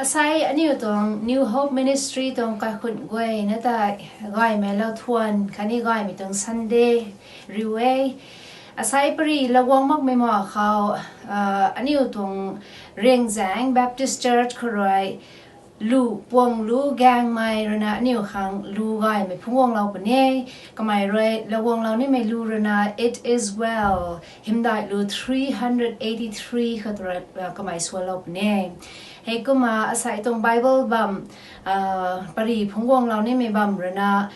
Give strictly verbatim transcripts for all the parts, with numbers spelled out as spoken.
Asei aniu tuang New Hope Ministry tuang kaikhun guayna tei gaymei lou thuan khatni gaymei tuang Sunday riu e. Asei pari laguang makmei ma khou, aniu tuang Riangzaeng Baptist Church khou rui lu puang lu gaengmei ruina aniu khang lu gaymei phungc guanglou puni e. Kamei rui laguanglou nimei lu ruina It Is Well, hymdaih lu three hundred eighty-three khou rui kamei sualou puni e. Heikumna asei tuang Bible bam, pari phungc guanglou nimei bam ruina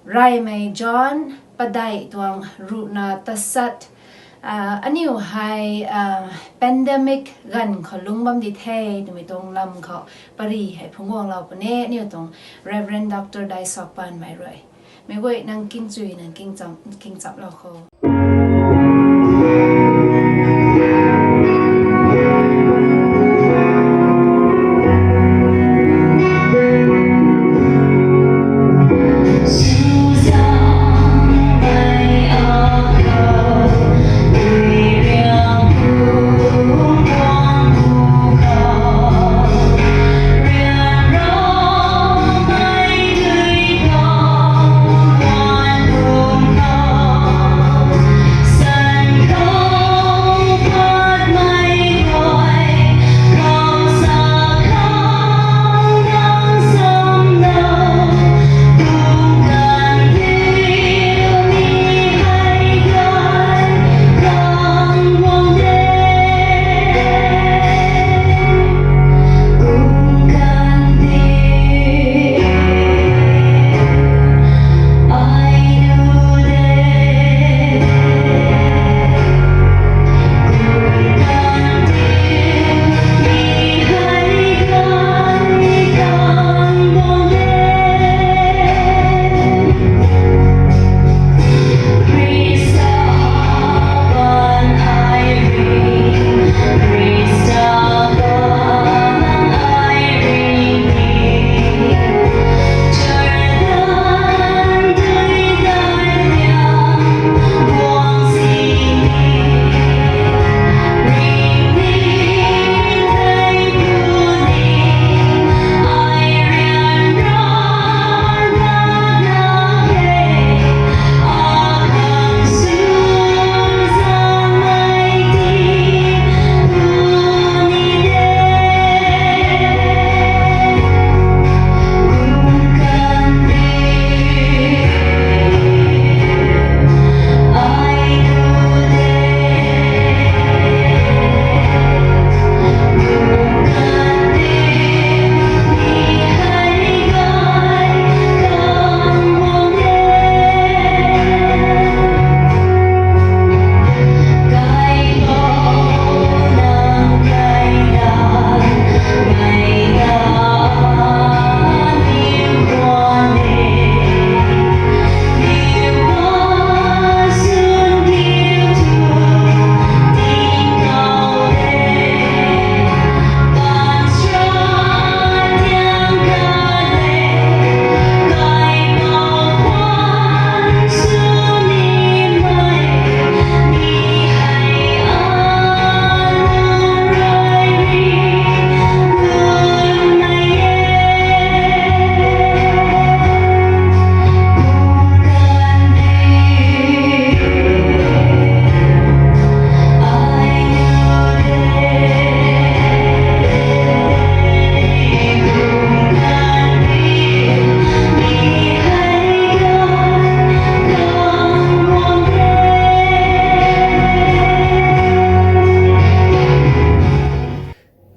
Reymei John padeih tuang ruhna tasat, aniu hei pandemic ganv khou lungc bam di the twmei tuang lam khou pari hei phungc guanglou puni e aniu tuang Reverend Dr Daisok Panmei rui. Meic guay nang kingchuy nang kingchamlou khou.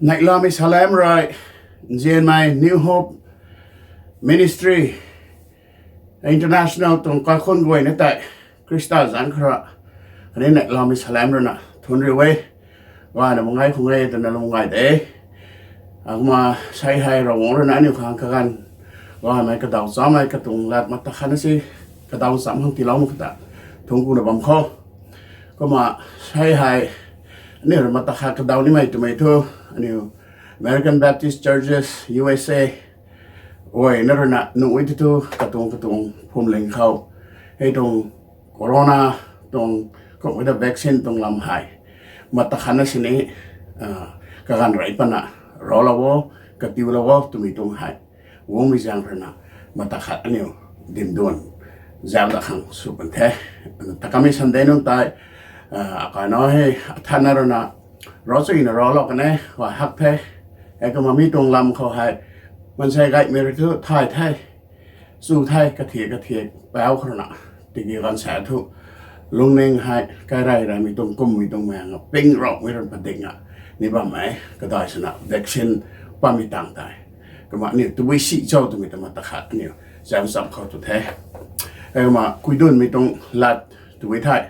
Neihlamei salam rui, nzianmei New Hope Ministry International tuang kaikhunc guayna tei Khrista zanc khou rui, khatni neihlamei salam ruina thunc riu e. Gayna mangai khang e twna lung gay de. Akumna sei hei Ravguangc ruina aniu khang kaganv gaymei kadaw chamei katuang lat mata khatna si, kadaw cham khang tiilou mak ta thungc kuna bam khou. Kumna sei hei aniu rui mata khat kadaw nimei twmei thu, aniu American Baptist Churches U S A guayna ruina nuh e ti thu katuang katuang phwamling khou hei tuang corona tuang kumhmei ta vaccine tuang lam hei mata khatna sini kaganv rey pana raclou o, katiulou o twmei tuang hei guangmei zaeng ruina mata khat aniu dimduan zauc da khang sw pan the. Takamei Sunday nung tei akai na hei athanna ruina ravchuyna ravlou kan e, gay hak the. Heikumna mi tuang lam khou hei maansei gaymei rui thu thay the, chu the, kathiak kathiak pau khou ruina, tiki ganv sa thu lungning hei kairey reymei tuang kummei tuang maeng a ping raumei run padik na ni bam e. Kadai swna vaccine pammei tang tei kumna aniu tabui si cho twmei ta mata khat aniu zauc cham khou tu the. Heikumna kuidunmei tuang lat tabui thei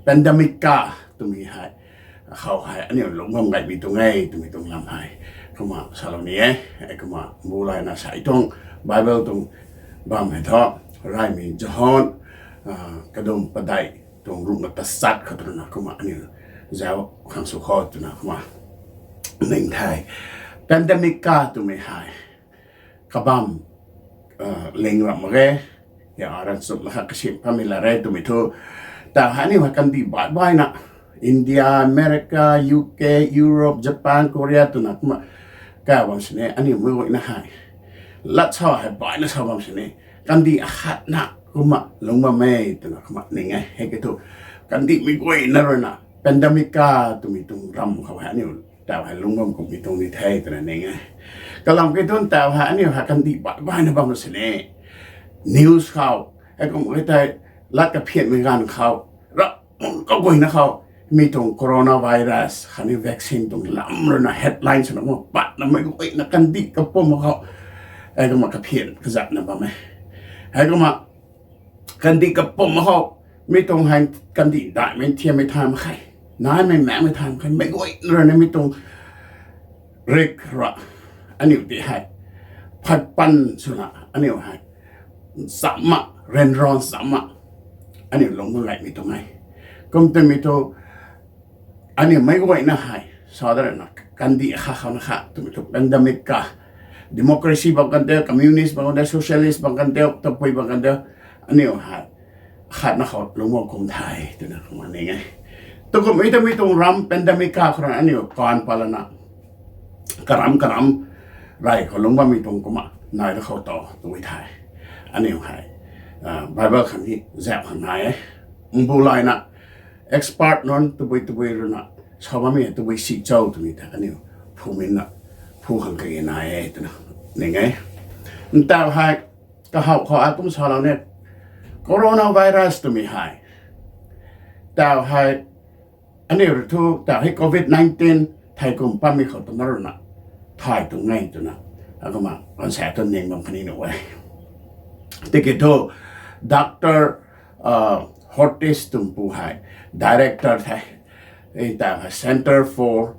pandemic ka twmei hei khou hei aniu lungc bam gaymei tuang e twmei tuang lam hei kumna salou ni e. Heikumna bu layna sa tuang Bible tuang bam hei thu Reymei John kadum padeih tuang ruhna tachat khou twna kumna aniu zauc khang sw khou twna kumna ning the. Pandemic ka twmei hei kabam ling ram mak ge, ya ran chumna kha kasim pammei la re twmei thu, ta hei aniu hei kandih baih baihna, India, America, U K, Europe, Japan, Korea twna kumna ka bam sini aniu meic guayna hei lat sa hei baihna sa bam sini, kandih akhatna kumna lungc bam e twna kumna ning e. Hei kiu thu kandihmei guayna ruina pandemic ka twmei tuang ram khou hei aniu tau hei lungc bam kummei tuang ni the twna ning e. Kalam kiu thu tau hei aniu hei kandih baih baihna bam sini, news khou, heikumna tei lat kaphianmei ganv khou, ra kaguayna khou mi tuang coronavirus khatni vaccine tuang lam ruina headline swna kumna patna meic guayna kandih kapumc khou, heikumna kaphian kazatna bam e. Heikumna kandih kapumc khou mi tuang hei kandih daihmei thiammei thay mak khe, naimei maekmei thay mak khe, meic guayna ruina mi tuang rik ra aniu ti hei phat pan swna aniu hei chamna, ryanra chamna aniu lungc bam gaymei tuang e. Kum twmei thu aniu meic guayna hei sa da rana kandih akhat khou na kha twmei thu pandemic ka, democracy bam kan tei, communist bam kan tei, socialist bam kan tei, tapui bam kan tei, aniu hei akhatna khou lungc bam kum the twna kumna ning e. Tukumhmei twmei tuang ram pandemic ka khou rana aniu kan palana karam karam rey khou lungc bammei tuang kumna nai da khou ta tu the. Aniu hei Bible khang ni zauc khang nai e. Mbu layna expert nunc tabui tabui ruina sa bammei tabui si cho twmei ta aniu phuminna phu khang kage nai e twna ning e. Ntau hei kahaw khou akum salou ni, coronavirus twmei hei, tau hei aniu rui thu tau hei covid nineteen thei kum pammei khou twna ruina thay tuang e twna, akumna kan sa tu ning bam khatni nuh e. Tiki thu Doctor Hortis twmpu hei director the, tau hei Center for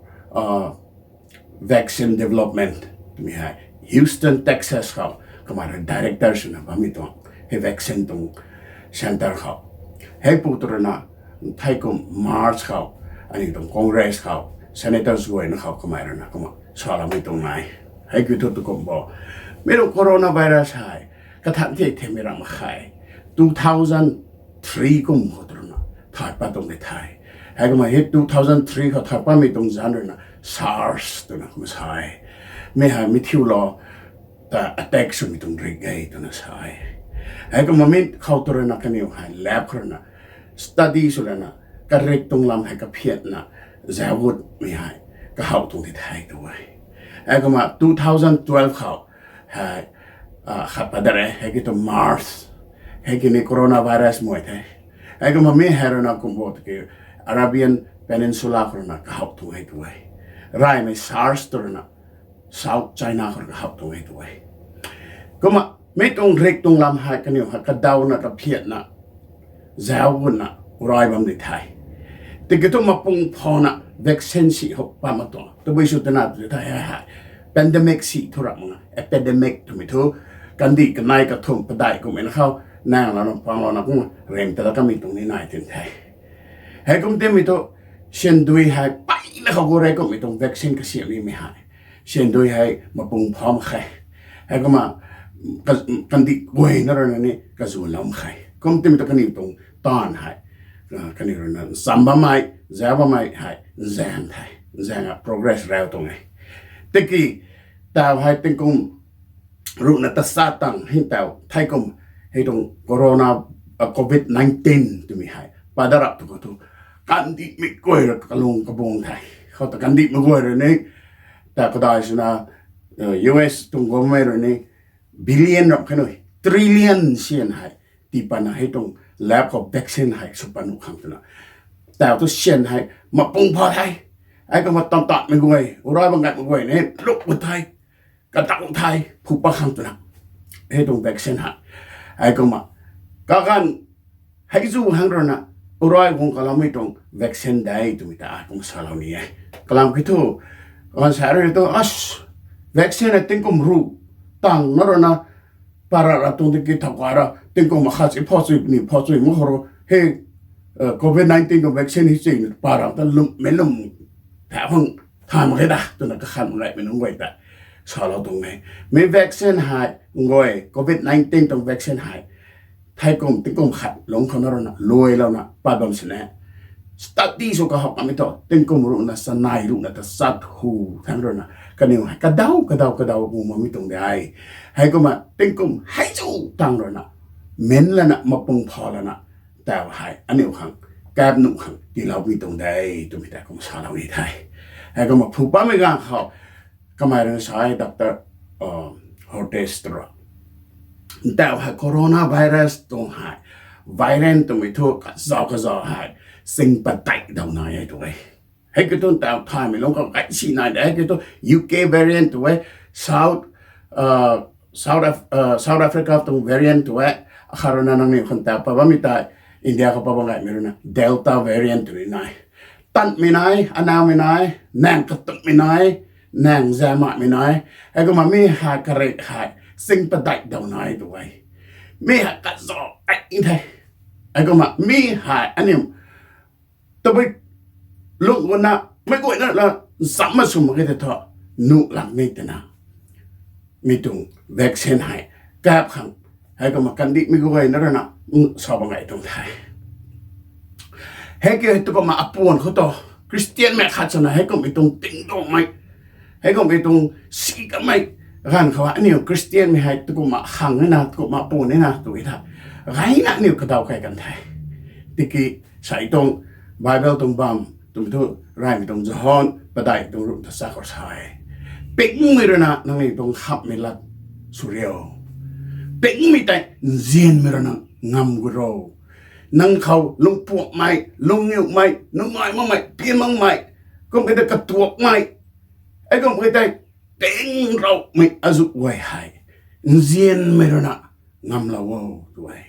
Vaccine Development twmei hei Houston, Texas khou kamei rui director swna bammei tuang hei vaccine tuang center khou, heipu tu ruina thei kum March khou aniu tuang Congress khou senators guayna khou kamei ruina kumna saloumei tuang nai. Hei kiu thu tukum bo, mi tuang coronavirus hei kathan the themei ram mak khe, two thousand three kum khou tu ruina thay pat tuang de the. Heikumna hei two thousand three khou thay patmei tuang zanc ruina SARS twna kumna sa e. Mi hei mi thiu lou ta attack swmei tuang rik e twna sa e. Heikumna mi khou tu ruina kaniw hei lab khou ruina study sw lana karik tuang lam hei kaphianna zauc gutmei hei kahaw tuang ti the tu e. Heikumna two thousand twelve khou hei khat pat dat re, hei kiu thu Mars, hei kini coronavirus mei the. Heikumna mi hei ruina kum bo tiki Arabian Peninsula khou ruina kahaw tuang e tu e. Reymei SARS tu ruina South China khou ruina kahaw tuang e tu e. Kumna mi tuang rik tuang lam hei kaniw hei kadawna kaphianna zauc gutna urai bam di the. Tiki thu mapung phana vaccine si hou pat mak tuang, tabui sw twna tu the hei hei pandemic si thu ram mak na, epidemic twmei thu kandih kanei kathumh padeih kummei na khou nang lana pang lana kum ring ta la kamei tuang ni nai tin the. Heikum timei thu sandui hei peyna khou gu re kummei tuang vaccine kasiam nimei hei sandui hei mapung pha mak khe. Heikumna kandih guayna ruina ni kazulou mak khe. Kum timei thu kaniw tuang taanv hei kaniw ruina ncham bammei, zauc bammei hei nzaeng the, nzaeng a progress rau tuang e. Tiki Tau hei tingkum ruhna tachat tang hei tau thei kum hei tuang corona, covid nineteen twmei hei padarap tu khou thu kandihmei guay rui kalung kabuang the. Khou ta kandihmei guay rui ni, ta kadai swna, US tuang government rui ni billion ram khe nu, trillion syan hei tii patna hei tuang lab khou vaccine hei sw pat nuh khang twna, tau tu syan hei mapung pha the. Hei kumna tan tatmei guay, urai bam gaymei guay ni luk pu the, kadau the, phu pat khang twna hei tuang vaccine hei. Hei kumna kaganv hei zu hang ruina urai guang kaloumei tuang vaccine de twmei ta ai kum salou ni e. Kalam kiu thu, kaganv sa rui tu as vaccine hei tingkum ruh tang na ruina para ra tuang tiki thau kai ra tingkum akhat si pha chui puni pha chui ma khou ru hei covid nineteen tuang vaccine hei chui para ta lummei lum tha khang thay mak khe da twna kakhan mak gaymei nunc guay ta salou tuang e. Mi vaccine hei, nguay covid nineteen tuang vaccine hei thei kum tingkum khat lungc khou na ruina luailouna pat bam sini, study sw kahak kamei thu tingkum ruhna chanei ruhna tachat hu thang ruina kaniw hei kadau kadau kadau gu makmei tuang de. Hei kumna tingkum hei zu tang ruina min lana mapung pha lana tau hei aniu khang kap nuh khang tiiloumei tuang de twmei ta kum salou ni the. Hei kumna phu patmei ganv khou kamei rui sa e, Doctor Hortense tw ra, tau hei coronavirus tuang hei variant twmei thu kazauh kazauh hei ching padeih daw nai e tu e. Hei kiu thu tau thaymei lungc khou kai si nai de, hei kiu thu UK variant tu e, South South Africa tuang variant tu e, akhat ruina nangniw khang tau pat bammei tei India khou pat bam gaymei ruina Delta variant tw ni nai. Tanmei nai, anaumei nai, naeng katumhmei nai, naeng zamahmei nai. Hei kumna mi hei kare hei ching padeih daw nai tu e. Mi hei kazauh ai the. Hei kumna mi hei aniu tabui lungc guna meic guayna la zam ma sw mak khe tei thu nuh lak ni twna mi tuang vaccine hei kap khang hei kumna kandihmei guayna ruina sa bam gay tuang the. Hei kiu hei tu kumna apuan khou tu Christianmei khat swna hei kummei tuang tingduangmei, hei kummei tuang si kamei ganv khou aniu Christianmei hei tu kumna khang nina tu kumna apuan nina tu e tha, gayna aniu kadaw kai kan the. Tiki sei tuang Bible tuang bam twmei thu reymei tuang John padeih tuang ruh ta sa khou sa e, pingmei ruina nangniw tuang khamhmei lat sw riu. Pingmei tei nzianmei ruina ngam gu ro. Nang khou lungpuakmei, lungniumei, nungai makmei, pian makmei, kum khe tei katuakmei, hei kum khe tei ting raumei azuh guay hei nzianmei ruina ngamlou o tu e.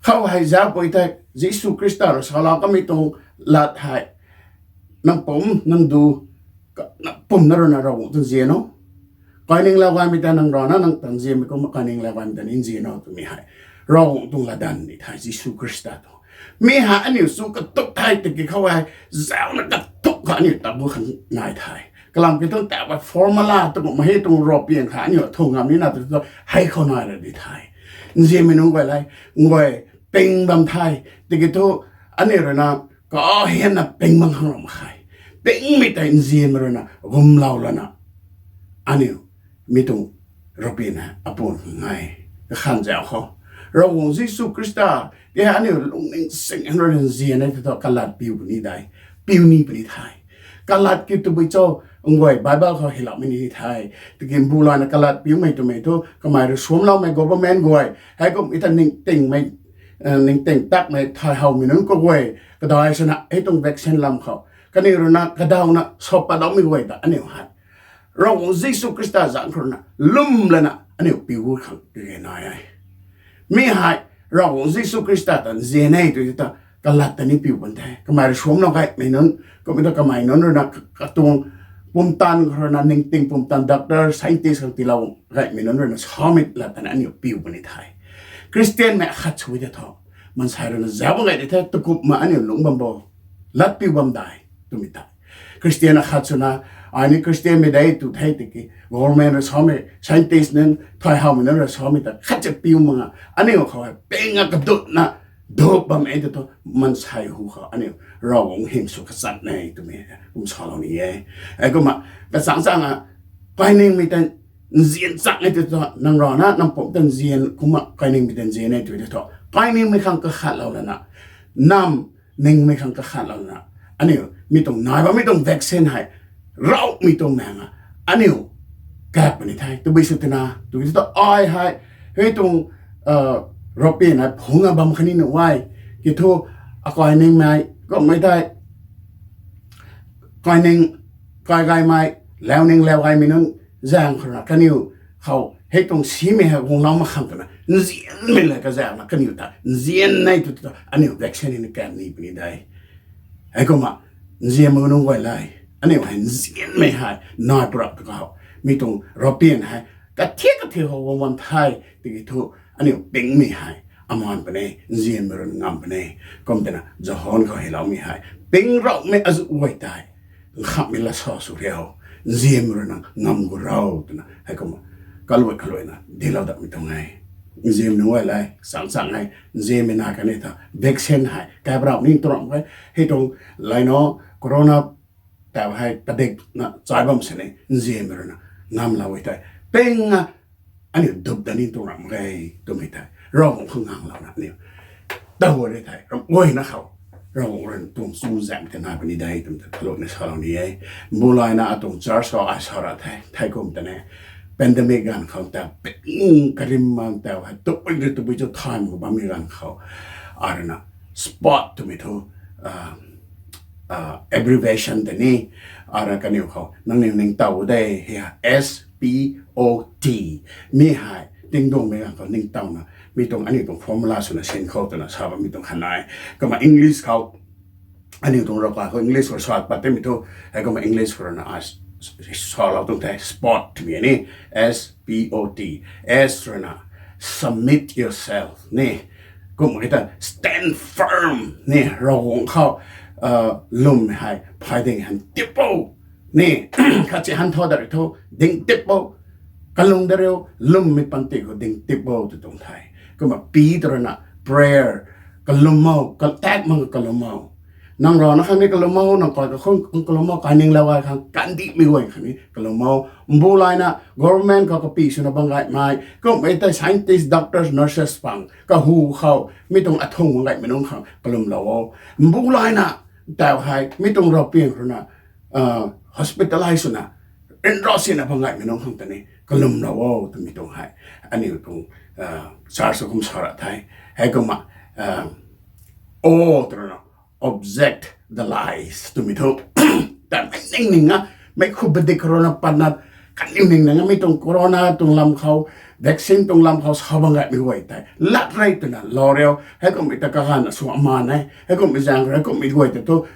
Khou hei zaucpui tei Jisu Khrista rui salou kamei tuang lat hei, nang pum nang du, nang pumna ruina Ravguangc tuang nzian o. Kaininglau gaymei ta nang rana nang ta nzianmei kumna kaininglau gaymei ta ni nzian o twmei hei Ravguangc tuang latdanv ni the, Jisu Khrista tuang. Mi hei aniu chu katuk the tiki khou hei zauna katuk khou aniu ta bu khang nai the. Kalam kiu thu tau hei formula tu kumna hei tuang European kha aniu thu ngam nina tu tu hei khou nai ra di the. Nzianmei nunc guay le, nguay ping bam the. Tiki thu aniu ruina kahianna ping bam khang ram khe. Pingmei tei nzianmei ruina gumlou lana aniu mi tuang European hei apuan khang ngai kakhan zauc khou, Ravguangc Jisu Khrista tei hei aniu lungning sing ruina nzian e tei thu kalat piu puni de, piu ni puni the. Kalat kiu tabui cho, nguay Bible khou heloumei ni the. Tiki mbu lana kalat piumei twmei thu kamei rui suamcloumei government guay, hei kum ta ningtingmei, ningting takmei thay howmei nunc kaguay kadai swna hei tuang vaccine lam khou kaniw ruina kadawna sa patloumei guay ta aniu hei Ravguangc Jisu Khrista zanc khou ruina lwm lana aniu piu khang kage nai e. Mi hei Ravguangc Jisu Khrista ta nzian e tu ta kalat ta ni piu pan the. Kamei rui suamclou gaymei nunc, kummei ta kamei nunc ruina katuang pumtan khou ruina ningting pumtan doctor, scientist khang tiilou gaymei nunc ruina samei lat ta ni aniu piu puni the. Christianmei khat sw tei thu maansei ruina zauc bam gay di the, tu kumna aniu lungc bam bo, lat piu bam de twmei ta. Christian akhat swna ai ni Christianmei de tu the tiki government rui samei, scientist nunc, thay howmei nunc rui samei ta khat cha piu mak nga, aniu khou hei ping a kadutna dup bam e tei thu maansei hu khou aniu Ravguangc hym sw kachat ne twmei kum salou ni e. Hei kumna kachang chang a Kainingmei ta nzian chak e tw thu, nang rana nang pumc ta nzian kumna kainingmei ta nzian e tw thu, kainingmei khang kakhatlou lana, nam ningmei khang kakhatlou lana, aniu mi tuang nai bammei tuang vaccine hei, raumei tuang maeng a, aniu kap puni the, tabui sw twna tw thu ai hei, hei tuang European hei phungc a bam khatni nuh e, ki thu, akainingmei kummei tei, kaining, kaigaymei, launing laugaymei nunc zaeng khou rui kaniw khou hei tuang simei hei guanglou mak khang twna nzianmei le kazaeng na kaniw ta nzian e tw thu, aniu vaccine ni kap ni puni de. Heikumna nzianmei nunc guay le, aniu hei nzianmei hei nai purap tu khou, mi tuang European hei kathiak kathiak khou guang bam the tiki thu, aniu pingmei hei amaan puni, nzianmei rui ngam puni. Kum twna John khou heiloumei hei, ping raumei azuh guay tei nkhamhmei lat sa sw riu, nzianmei rui na ngam gu riu twna heikumna kaluai kaluaina dinclou datmei tuang e. Nzianmei nunc guay le, chang chang e, nzianmei nai kani ta vaccine hei kap rau ni tuang ramh e. Hei tuang laino corona tau hei padikna chai bam sini nzianmei rui na ngamlou e tei, ping a aniu dup dat ni tuang ramh e twmei tei Ravguangc khou nganglouna aniu taw e thei, ramh guayna khou Ravguangc rui tuang chuzaenghmei tei nai puni de twmei ta kaluaina salou ni e. Mbu layna atuang church khou ai sa ra the, thei kum tei ni, pandemic ganv khou ta ping karim mang tau hei tabui tabui cho thay mak bammei ganv khou, ai rui na spot twmei thu, abbreviation tei ni, ai rui kaniw khou nangniw ningtow de, hei, S P O T, mi hei tingduangmei ganv khou ningtowna mi tuang aniu tuang formula swna sin khou twna sa bammei tuang kha nai. Kumna English khou, aniu tuang ravkai khou English khou sa pat tei mi thu, heikumna English khou rui na ai salou tuang the, spot twmei ni, S P O T, S rui na submit yourself ni, kum ki ta stand firm ni, Ravguangc khou lwmmei hei phay ding han tip o ni, khatsi han tho dat rui thu ding tip o, kalung dat riu, lwmmei panty khou ding tip o tw tuang the. Kumna P tw rui na prayer, kalum o, katak mang kalum o. Nang rana khang ni kalum o, nang kai kakhun kalum o, kaininglouna khang kandihmei guay khang ni kalum o. Mbu layna government khou kapy swna bam gaymei, kummei tei scientist, doctors, nurses pang kahu khou mi tuang athung bam gaymei nunc khang kalumlou o. Mbu layna tau hei mi tuang ravpiang rui na hospitalize swna ryanra sina bam gaymei nunc khang ta ni kalumlou o twmei tuang hei aniu tuang church khou kum sa ra the. Heikumna, o, tw rui na, object the lies twmei thu, ta mei ning ning a, mei khou padik khou rui na patna, kaniw ning ning a, mi tuang corona tuang lam khou, vaccine tuang lam khou sa bam gaymei guay tei lat rei twna lou riu, heikummei ta kaganv na sw amaan e, heikummei zaeng rui kummei guay tei thu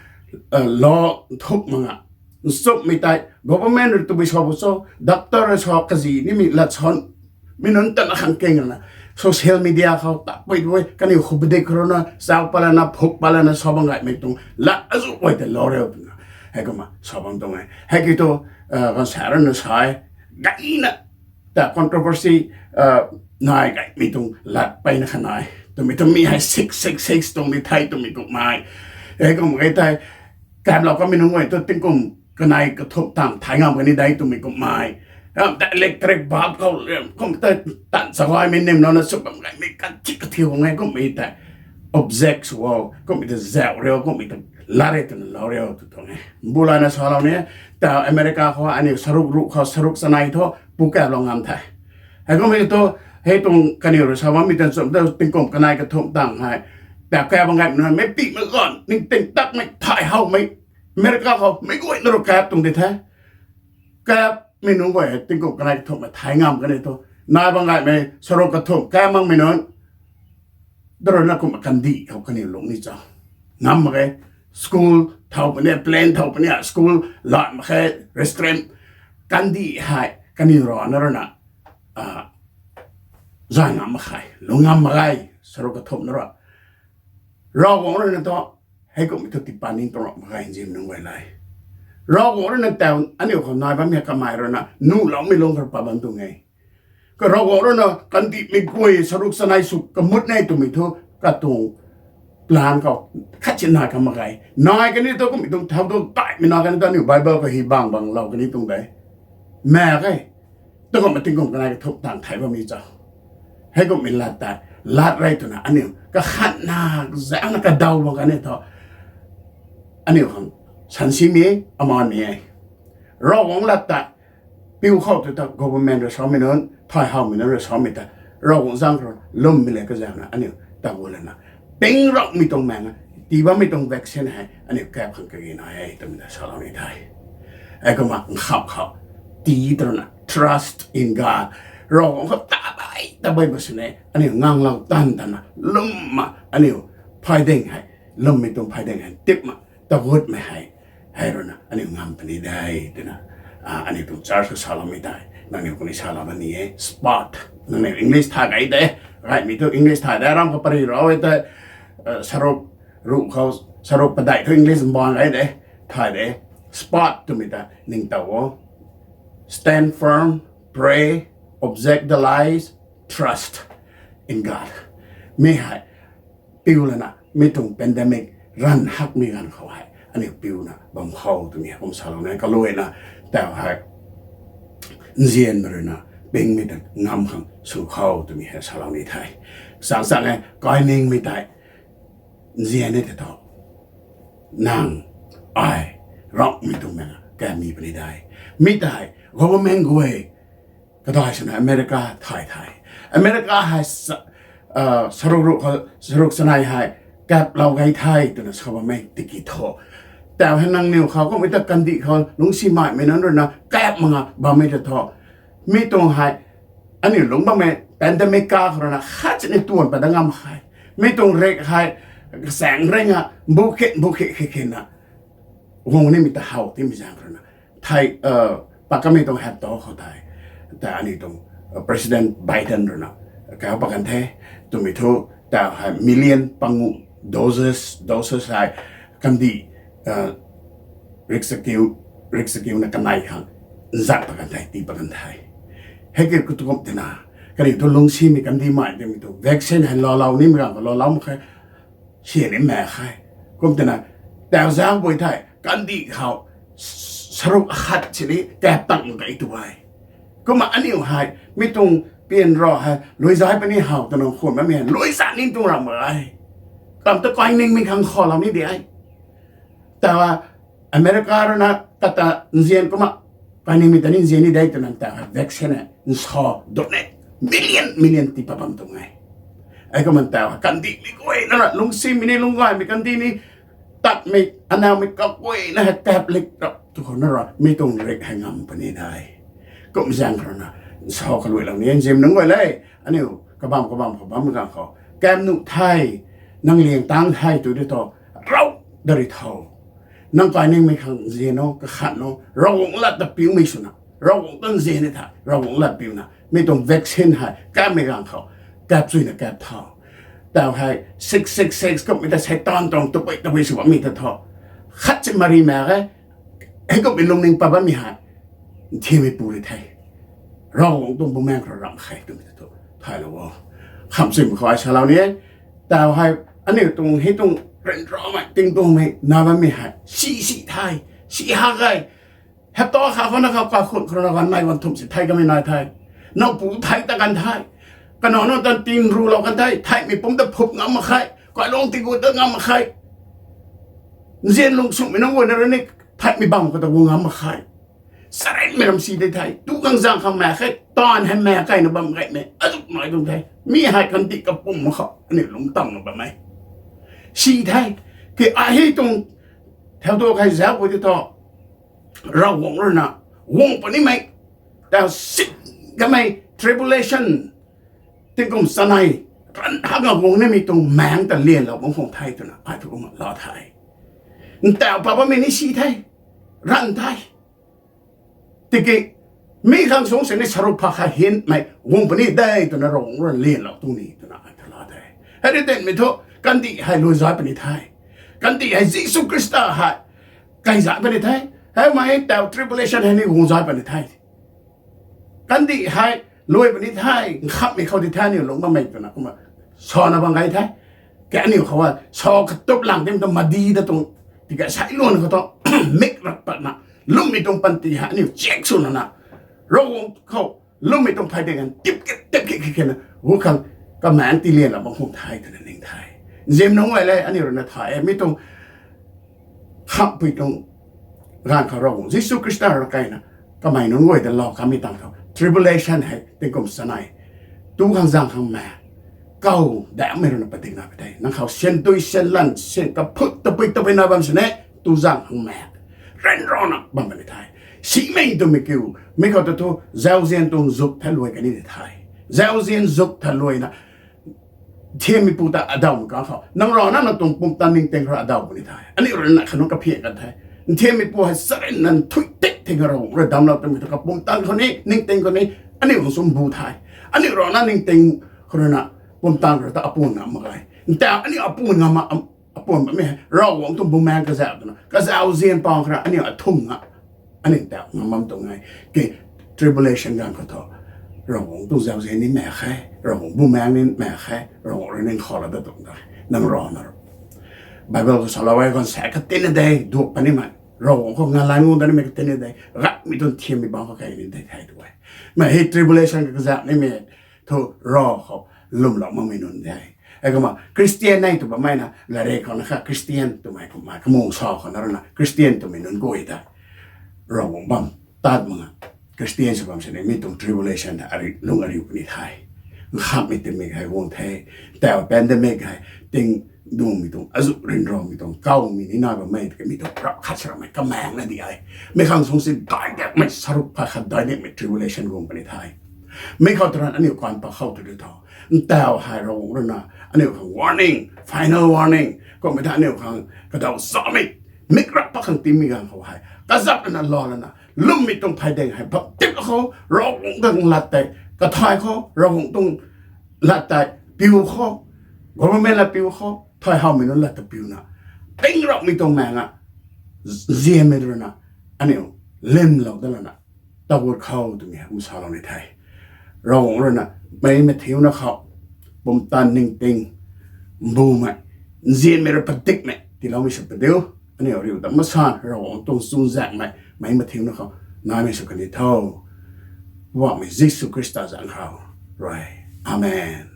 lou thuk mak a, nchumhmei tei government rui tabui sa bu cho, doctor rui sa kazi nimei lat sa, mi nunc tana khang keng rana social media khou tapui tabui kaniw khou padik khou rui na chau pat lana phuk pat lana sa bam gaymei tuang lat azuh guay tei lou riu twna heikumna sa bam tuang e. Hei ki thu, ganv sa rui na sa e, gayna ta controversy nai gaymei tuang lat peyna kha nai. Twmei thu mi hei six six six tuang ni thei twmei kummei, heikumna kei tei kaplou kamei nunc guay thu tingkum kanei kathumh tang thay ngam kani de twmei kummei, ta electric bulb khou kum ta tan sa gaymei nim louna sw bam gaymei kathik kathiu khang e, kummei tei object sw o, kummei ta zauh riu, kummei ta lat rei twna lou riu tw tuang e. Mbu layna salou ni, ta America khou aniu saruk ruh khou saruk chanei thu pu kaplou ngam the. Heikummei thu, hei tuang kaniw rui sa bammei tan chum ta tingkum kanei kathumh tang hei ta kap bam gaymei nunc mei pimei ganv ningting takmei thay howmei, America khou mei guayna rui kap tuang di the. Kapmei nunc guay hei tingkum kanei kathumhmei thay ngam kani thu, nai bam gaymei saruk kathumh kap makmei nunc ta rui na kumna kandih khou kaniw lung ni cha ngam mak ge. School thow puni, plane thow puni, school lat mak khe, restaurant, kandih hei kaniw rana rui na zay ngam mak khe, lung ngam mak ge, saruk kathumh na rui. Ravguangc rui na thu, heikummei thu tiipat ni tuang mak ge nzianmei nunc guay le. Ravguangc rui na tau aniu khou nai bammei kamei rui na nuhloumei lung khou pat bam tuang e. Ka Ravguangc rui na kandihmei guay saruk chanei sw kamut ne twmei thu katuang plan khou khat si nai kan mak ge. Nai kani thu kummei tuang thau tu taimei nai kani thu aniu Bible khou hei bang bang lou kani tuang de. Mak ge, tu kumna tingkum kanei kathumh tang thei bammei cho. Heikumhmei lat tei, lat rey twna aniu kakhatna, zaengna kadaw bam kani thu, aniu khang sansimei, amanmei e. Ravguangc lat tei piu khou tu ta government rui samei nunc, thay howmei nunc rui samei ta, Ravguangc zaeng khou lwmmei le kazaengna aniu ta gu lana, ping raumei tuang maeng, tii bammei tuang vaccine hei aniu kap khang kage nai e twmei ta salou ni the. Heikumna nkhap khou tii twna trust in God, Ravguangc khou tabei tabei ba sini aniu nganglou tan tana lwmna aniu phay ding hei, lwmmei tuang phay ding hei tipna tagutmei hei, hei ruina aniu ngam puni de twna, aniu tuang church khou saloumei tei nangniw khou ni salou na ni e. Spot, nangniw English thay gay de, gaymei thu English thay de, ram khou pary rau e tei, saruk ruh khou, saruk padeih thu English mbaanv gay de, thay de. Spot twmei ta ningtow o. Stand firm, pray, object the lies, trust in God. Mi hei piu lana, mi tuang pandemic ranv hakmei ganv khou hei aniu piuna bam khou twmei hei kum salou ni e. Kaluaina, tau hei nzianmei ruina pingmei ta ngam khang sw khou twmei hei salou ni the. Chang chang e, kainingmei tei nzian e tei thu, nang, ai, raumei tuang maeng kami puni de. Mi tei government guay kadai swna America thay the. America hei saruk ruh khou saruk chanei hei kaplou gay the twna sa bammei tiki thu, tau hei nangniw khou kummei ta kandih khou lungcsi maimei nunc ruina kap mak nga bammei ta thu, mi tuang hei aniu lungc bammei pandemic ka khou ruina khat sini tuan pat dat ngam khe. Mi tuang rik hei kachaeng ringa bu khe bu khe khe khena guang nimei ta how timei zaeng khou ruina thei, pat kamei tuang hap to khou tei, ta aniu tuang President Biden ruina kau pat kan the, twmei thu, ta hei million pangu doses, doses hei kandih rik chakiu, rik chakiuna kanei khang nzat pat kan the, tii pat kan the. Hei ki kutu kum tina, kaniw thu lungcsimei kandih mei timei thu vaccine hei loulou nimei ganv khou loulou mak khe, sian ni mak khe. Kum tina, tau zaeng pui thei kandih khou saruk akhat sini kap tang mak ge tu e. Kumna aniu hei mi tuang pian ra hei luizay puni how twna khwan bammei hei luizay ni tuang ram mak e. Kam ta kainingmei khang khaulou ni de. Tau America ruina kata nzian kumna, kainingmei ta ni nzian ni de twna tau hei vaccine e nsa done million million tii pat bam tuang e. Ei kumna tau hei kandihmei guayna ra lungcsimei ni lungc gaymei kandih ni tatmei anaumei kaguayna hei kap lik rap tu khou na ra mi tuang rik hei ngam puni de. Kum zaeng khou ruina nsa kaluailou ni nzian nunc guay le, aniu kabam kabam khou bammei ganv khou kap nuh the, nang liang tang the tu di thu, rau dari tho. Nang kainingmei khang nzian o, kakhan o, Ravguangc lat ta piumei swna, Ravguangc ta nzian ni the, Ravguangc lat piuna mi tuang vaccine hei kapmei ganv khou kap chuyna kap tho. Tau hei six six six kummei ta Seitaan tuang tabui tabui sw bammei ta thu, khat si mari mak e. Hei kummei lungning pat bammei hei nthiammei pu ri the. Ravguangc tuang bumaengc khou ramh khe twmei ta thu thaylou o. Kham chimei khou ai salou ni e. Tau hei aniu tuang hei tuang ryanramei tingtuangmei na bammei hei si si the, si ha ge. Hapta khat khou na kha kakhun khou na ganv nai ganv thumh si thei kamei nai the. Nowpu thei ta kan the. Kanac nunc tan tin rulou kan the. Theihmei pumc ta phup ngam mak khe. Kailung tigu ta ngam mak khe. Nzian lungcsumhmei nunc guayna rui ni theihmei bam khou ta gu ngam mak khe. Charynmei ram si de the. Tu khang zaeng khang mak khe. Taanv hei mak keyna bam gaymei azuh nai tuang the. Mi hei kandih kapumc mak khou aniu lungc tamna bam e. Si the. Ki ahi tuang thau tu khe zauc pui di thu, Ravguangc ruina guang punimei, tau sin kamei tribulation, tingkum chanei, ranv hak nga guang nimei tuang maengc ta lianlou bam khang the twna ai thu kumna laa the. Ntau pat bammei ni si the, ranv the. Tiki mi khang sung sini saruk pha kha hinmei guang puni de twna Ravguangc ruina lianlou tuang ni twna ai thu laa the. Hei ri tinmei thu kandih hei luizay puni the. Kandih hei Jisu Khrista hei kaizay puni the. Heimei tau tribulation hei ni guangzay puni the. Kandih hei luai puni the, nkhamhmei khou di the aniu lungc bammei twna kumna sana bam gay the. Ke aniu khou a sa katup lang tim tu madi ta tuang, tiki sailuan khou tu mik rak patna, lwmmei tuang panty hei aniu check sw lana, Ravguangc khou lwmmei tuang phey ding an tip kit tip kit kit kina hu khang kamaengc tiilian la bam khung the twna ning the. Nzian nunc guay le aniu rui na thay e mi tuang khampui tuang gaanv khou Ravguangc Jisu Khrista rui kaina kamei nunc guay ta lou kamei tang khou tribulation hei tingkum sanei tu khang zaeng khang maek kau daengmei rui na padikna pi the. Nang khou syan dui syan lan syan kaphut tabui tabui na bam sini tu zaeng khang maek ryanrana bam puni the. Simei twmei kiu mi khou ta thu zauzian tuang zuk tha luai kani di the. Zauzian zuk tha luaina nthiammeipu ta adawmei kang khou nang rana nang tuang pumtan ningting khou rui adaw puni the. Aniu rui na khanunc kaphian kan the. Nthiammeipu hei charynna nthui tik thing Ravguangc rui damclou twmei thu kapumtan khou ni ningting khou ni aniu khang sw mbu the. Aniu rana ningting khou rui na pumtan khou rui ta apuan ngam mak ge. Ntaw aniu apuan ngam apuan bammei hei Ravguangc tuang bumaengc kazauh twna kazauzian pang khou rui aniu athumh na aniu ntaw ngam bam tuang e. Ki tribulation ganv khou thu Ravguangc tuang zauzian ni maek khe, Ravguangc bumaengc ni maek khe, Ravguangc rui ning khou la ta tuang de. Nang rana Bible khou salou e khang sa katinna de duak punimei Ravguangc khou ngalan ngu danimei katinna de gatmei tuang nthiammei bang khou kei ni de the tu e. Mei hei tribulation kazauh nimei thu rav khou lwmlou makmei nunc de. Heikumna Christian nei tw bammei na latrik khou na kha Christian twmei kumna kamung sa khou na rui na Christian twmei nunc guay ta Ravguangc bam tat mak na Christian sw bam sini mi tuang tribulation ta lung ariu puni the. Nkhamhmei tingmik hei guang the. Ntaw pandemic hei ting dungmei tuang azuh ryanramei tuang kawmei ni nai bammei kamei tuang prap khat sa ramei kamaengc na di e. Mi khang sung si daic dakmei saruk phay khat daic dakmei tribulation guang puni the. Mi khou tw rana aniu kan pa khou tu di tho. Ntaw hei Ravguangc rui na aniu khang warning, final warning kummei tha aniu khang kadaw samei mik rap pat khang tiimei ganv khou hei kazap lana lou lana lwmmei tuang phey ding hei bam tip khou Ravguangc tuang lat tei kathay khou Ravguangc tuang lat tei piu khou government la piu khou thay howmei nunc lat ta piuna ting rapmei tuang maengc a nzianmei rui na aniu limlou dat lana tagut khou twmei hei kum salou ni the. Ravguangc rui na meic mathiuna khou pumtan ningting mbumei nzianmei rui padikmei tiiloumei sw padiu. Aniu riu ta masan Ravguangc tuang chuzaenghmei meic mathiuna khou naimei sw kani tho. Poubauhmei Jisu Khrista zanc khou rui. Amen.